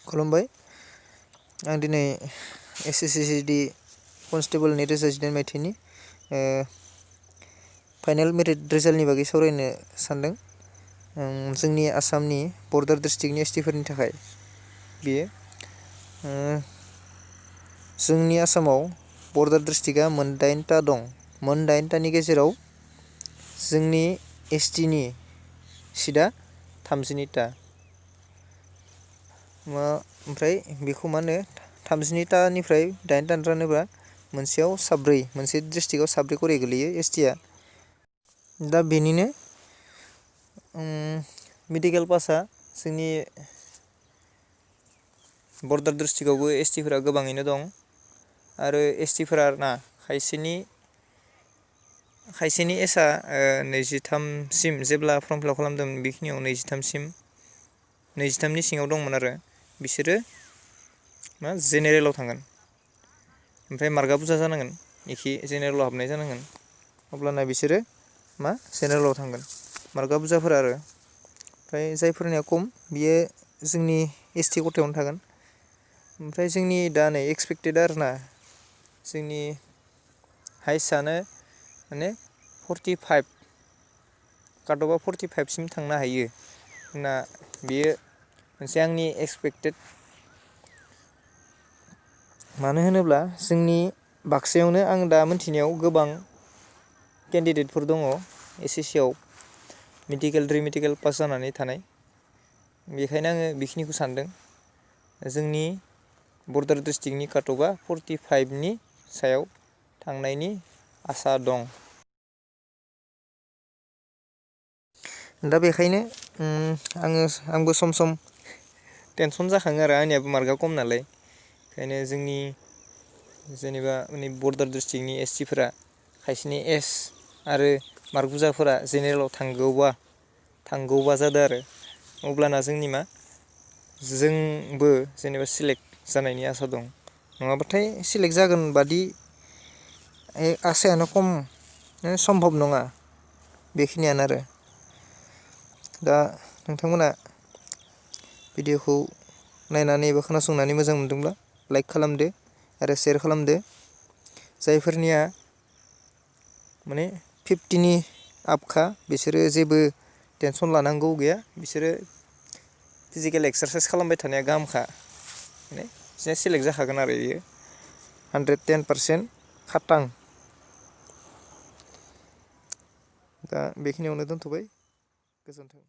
खुलुमबाय। आं दिनै SSCD कनस्टेबलनि 2018 मायथाइनि फाइनाल मेरिट रिजाल्टनि बागै सावरायनो सानदों। जोंनि आसामनि बर्डार डिस्ट्रिक्टनि ST फोरनि थाखाय बेयो जोंनि आसामाव बर्डार डिस्ट्रिक्टआ मोन 8टा दं। मोन 8टानि गेजेराव जोंनि STनि सिटआ 32टा। ओमफ्राय बेखौ मा होनो 32टानिफ्राय 8टा रानोब्ला मोनसेयाव 7 मोनसे डिस्ट्रिक्टआव 7 खरै गोलैयो STआ। दा बेनिनो मेडिकेल पासआ जोंनि बर्डार डिस्ट्रिक्टआवबो STफोरा गोबाङैनो दं आरो STफोरा खायसेनि एजआ 23सिम जेब्ला फर्म फिल आप खालामदोंमोन बेखिनियाव 23नि सिङाव दंमोन आरो बिसोरो जेनेरेलाव थांगोन। ओमफ्राय मार्कआ बुरजा जानांगोन एखे जेनेरेलाव हाबनाय जानांगोन अब्लाना बिसोरो जेनेरेलाव थांगोन मार्कआ बुरजाफोरा आरो। ओमफ्राय जायफोरनिया खम बियो जोंनि ST खथायावनो थागोन। ओमफ्राय जोंनि दा नै एक्सपेक्टेड आरोना जोंनि हाइस्टआनो 45 काटअफआ 45सिम थांनो हायो होनना बेयो मोनसे आंनि एक्सपेक्टेड। मानो होनोब्ला जोंनि बाक्सायावनो आं दा मोनथिनायाव गोबां केन्डिडेटफोर दङ SSCआव मेडिकेल रिमेडिकेल पास जानानै थानाय। बेखायनो आङो बेखिनिखौ सानदों जोंनि बर्डार डिस्ट्रिक्टनि काटअफआ 45नि सायाव थांनायनि आसा दं। दा बेखायनो आंबो सम सम टेनसन जाखाङो आरो आंनियाबो मार्कआ खम नालाय। ओंखायनो जोंनि जेनेबा बर्डार डिस्ट्रिक्टनि STफोरा खायसेनि एज आरो मार्क बुरजाफोरा जेनेरेलाव थांगौबा जादों आरो अब्लाना जोंबो जेनेबा सिलेक्ट जानायनि आसा दं। नङाबाथाय सिलेक्ट जागोन बादि आसायानो खम सम्भब नङा बेखिनियानो आरो। दा नोंथांमोना भिडिअखौ नायनानै एबा खोनासंनानै मोजां मोनदोंब्ला लाइक खालामदो आरो शेयार खालामदो। जायफोरनिया 50नि आपखा बिसोरो जेबो टेनसन लानांगौ गैया। बिसोरो फिजिकेल एक्सारसाइस खालामबाय थानाया गाहामखा बिसोरना सिलेक्ट जाखागोन आरो बेयो 110% खाटां। दा बेखिनियावनो दोनथ'बाय, गोजोन्थों।